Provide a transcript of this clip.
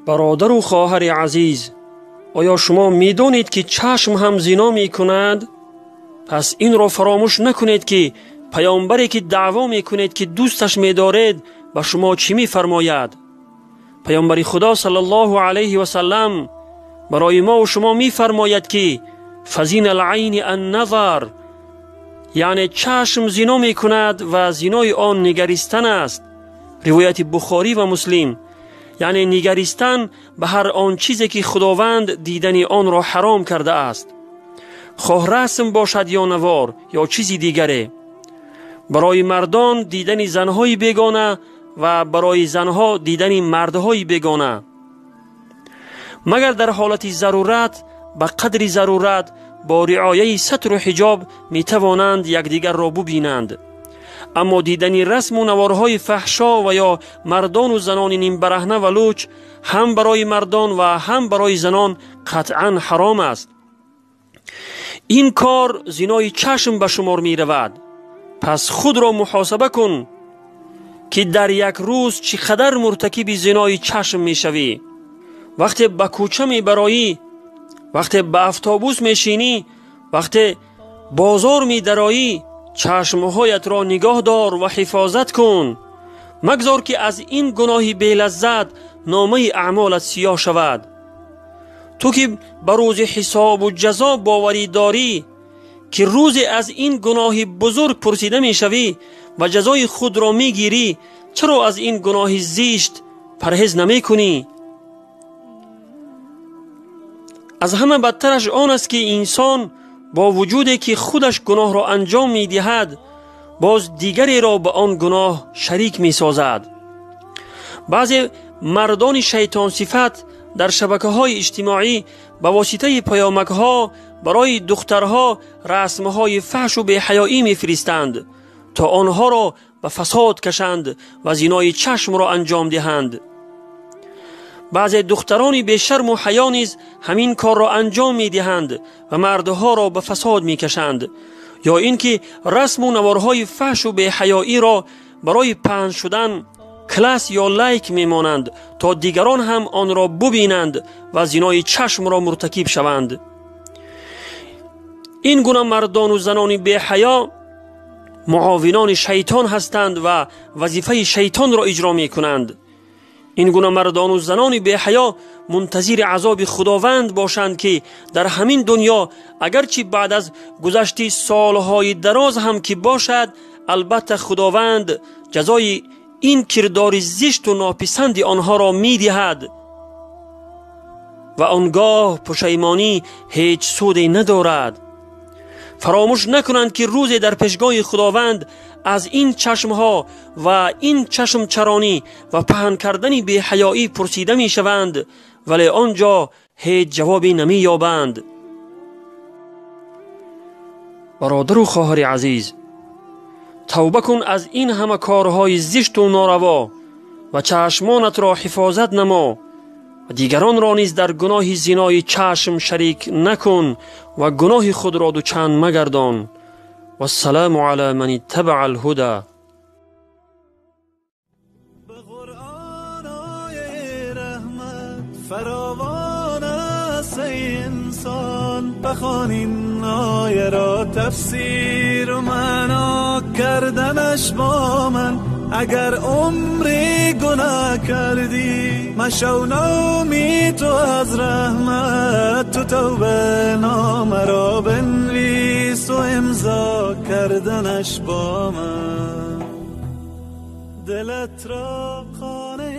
Бародару хоҳари азиз, оё шумо медонед, ки чашм ҳам зино мекунад? Пас инро фаромӯш накунед, ки паёмбаре ки даъво мекунед, ки дӯсташ медоред, ба шумо чӣ мефармояд? Паёмбари Худо саллаллоҳу алайҳи васаллам барои мо шумо мефармояд, ки фазина алайни анназар, яъне чашм зино мекунад ва зинои он нигаристан аст. Ривояти Бухорӣ ва Муслим. Яъне нигаристан ба ҳар он чизе, ки Худованд дидани онро ҳаром кардааст, хоҳ расм бошад ё навор ё чизи дигаре. Барои мардон дидани занҳои бегона ва барои занҳо дидани мардҳои бегона. Магар дар ҳолати зарурат, ба қадри зарурат, бо риояи сатру ҳиҷоб метавонанд якдигарро бубинанд. Аммо дидани расму наворҳои фаҳшо ва ё мардону занони нимбараҳна ва луч ҳам барои мардон ва ҳам барои занон қатъан ҳаром аст. Ин кор зинои чашм ба шумор меравад. Пас худро муҳосаба кун, ки дар як рӯз чӣ қадар муртакиби зинои чашм мешавӣ. Вақте ба кӯча мебароӣ, вақте ба автобус мешинӣ, вақте бозор медароӣ, чашмҳоятро нигоҳ дор ва ҳифозат кун. Магзор, ки аз ин гуноҳи белаззат номаи аъмолат сиёҳ шавад. Ту ки ба рӯзи ҳисобу ҷазо боварӣ дорӣ, ки рӯзе аз ин гуноҳи бузург пурсида мешавӣ ва ҷазои худро мегирӣ, чаро аз ин гуноҳи зишт парҳез намекунӣ? Аз ҳама бадтараш он аст, ки инсон бо вуҷуде ки худаш гуноҳро анҷом медиҳад, боз дигареро ба он гуноҳ шарик месозад. Баъзе мардони шайтонсифат дар шабакаҳои иҷтимоӣ ба воситаи паёмакҳо барои духтарҳо расмҳои фаҳшу беҳаёӣ мефиристанд, то онҳоро ба фасод кашанд ва зинои чашмро анҷом диҳанд. Баъзе духтарони бешарму ҳаё низ ҳамин корро анҷом медиҳанд ва мардҳоро ба фасод мекашанд, ё ин ки расму наворҳои фаҳшу беҳаёиро барои паҳн шудан класс ё лайк мемонанд, то дигарон ҳам онро бубинанд ва зинои чашмро муртакиб шаванд. Ин гуна мардону занони беҳаё муовинони шайтон ҳастанд ва вазифаи шайтонро иҷро мекунанд. Ин гуна мардону занони беҳаё мунтазири азоби Худованд бошанд, ки дар ҳамин дунё агарчи баъд аз гузашти солҳои дароз ҳам ки бошад, албатта Худованд ҷазои ин кирдори зишту нописанди онҳоро медиҳад ва он гоҳ пушаймонӣ ҳеҷ суде надорад. Фаромӯш накунанд, ки рӯзе дар пешгоҳи Худованд аз ин чашмҳо ва ин чашмчаронӣ ва паҳн кардани беҳаёӣ пурсида мешаванд, вале он ҷо ҳеҷ ҷавобе намеёбанд. Бародару хоҳари азиз, тавба кун аз ин ҳама корҳои зишту нораво ва чашмонатро ҳифозат намо ва дигаронро низ дар гуноҳи зинои чашм шарик накун ва гуноҳи худро дучанд магардон. Вассаламу ала ман иттабаа алҳуда. Ба Қуръон ояи раҳмат фаровон аст, эй инсон, бахон ин ояро, тафсиру маъно карданаш бо ман. Агар умри гуноҳ кардӣ, машав ноумед ту аз раҳмат, ту тавба номаро бинвис ва имзо карданаш бо ман. Дилат ро хона